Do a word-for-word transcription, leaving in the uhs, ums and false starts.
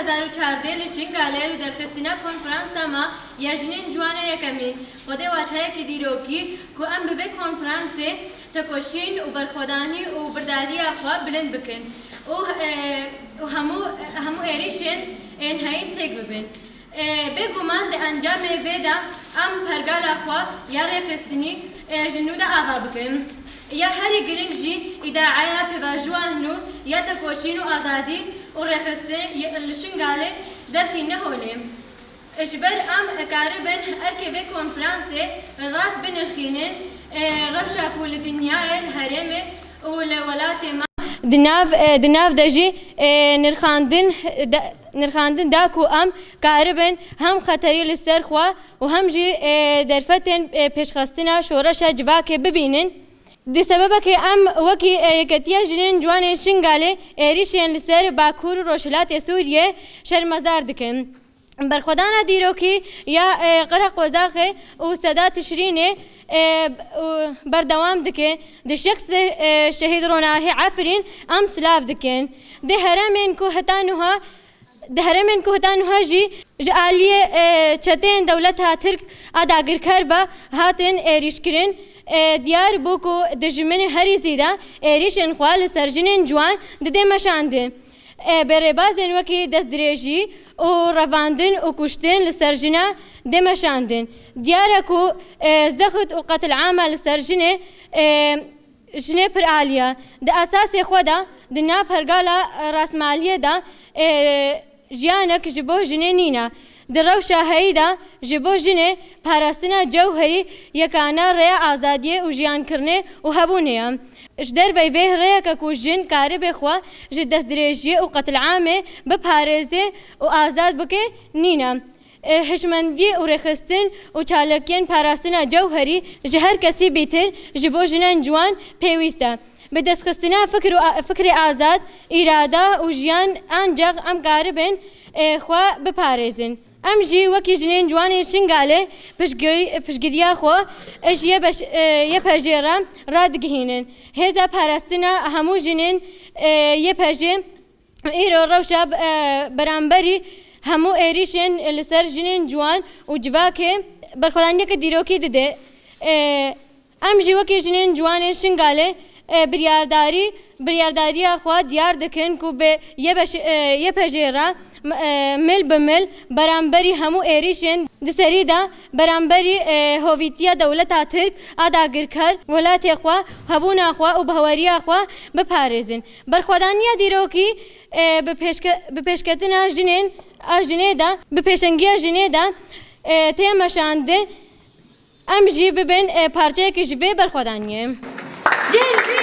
hezar û çardeh li Şingalê li derxistina konferansa me ya jinên ciwan e yekemîn. Xwedê wateyekî dîrokî ku em bi vê konferansê tekoşîn û berxwedanî û birdariya xwe bilind bikin û, e, û hemû, hemû êrîşên ên heyîn têk bibin. E, bêguman di encamê vê de em pergala xwe ya rêxistinî, e, ji nû de ava bikin. Ya herî giring jî îdeaya pêvajoya nû ya tekoşîn û azadî û rêxistin li Şingalê dertîne holê. Ji ber em karibin erkê vê konferansê rast binirxînin, e, rewşa ku li dinyayê, li herêmê û li welatê me. Di nav, e, di nav de jî, e, nirxandin de, nirxandin da ku em karibin hem xeterî li ser xwe û hem jî, e, derfetên, e, pêşxistina şoreşa civakê bibînin. Di sebebekê em wekî, e, Yeketiya Jinên Ciwanên Şingalê êrîşên li ser Bakur û Rojhilatê Sûriyê şermezar dikin. Berxwedana dîrokî ya, e, Qira Qozaxê û Seda Tişrînê, e, û berdewam dike. Di şexsê, e, Şehîd Ronahî Efrîn em silav dikin. Di herêmên ku heta niha, di herêmên ku heta niha jî ji aliyê, e, çeteyên dewleta Tirk a dagirker ve hatin êrîşkirin, e, diyar bû ku dijminê herî zêde êrîşên xwe li ser jinên ciwan dide meşandin. E, bi rêbazên wekî destdirêjî û revandin û kuştin li ser jina de meşandin. Diyar e ku, e, zexit û qetilama li ser jinê, e, jinê pir alî ye. Di esasê xwe de, di nav pergala, e, rastmaliyê de, e, jiyanek ji bo jinê nîne. Di rewşa heyî de ji bo jinê parastina cewherî yekane rêya azadiyê û jiyankirinê û hebûnê ye. Ji derveyî vê rêyeke ku jin karibe xwe ji destdirêjiyê û qetilamê biparêze û azad bike nîne. E, hişmendî û rêxistin û çalakiyên parastina cewherî ji her kesî bîtir ji bo jinên ciwan pêwîst e. Bi destxistina fikr û a-, fikrê azad, îrada û jiyan ancax em karibin, e, xwe biparêzin. Em jî wekî jinên ciwanên Şingalê piştgirî-, piştgiriya xwe ji Y P J, e, Y P J re radigihînin. Hêza parastina hemû jinên, e, Y P J îro rewşa, e, beramberî hemû êrîşên li ser jinên ciwan û civakê berxwedaniyeke dîrokî dide. E, Em jî wekî jinên ciwanên Şingalê, e, biryardarî, biryardariya xwe diyar dikin ku bi Y P J, e, Y P J re, m-, e, mil bi mil beramberî hemû êrîşên di serî de beramberî, e, hovîtiya dewleta Tirk a dagirker, welatê xwe, hebûna xwe û bihaweriya xwe biparêzin. Berxwedaniya dîrokî, e, bi pêşke-, bi pêşketina jinên a jinê de, bi pêşengiya jinê de, e, tê meşandin. Em jî bibin, e, parçeyekî ji vê berxwedaniyê. Jin jî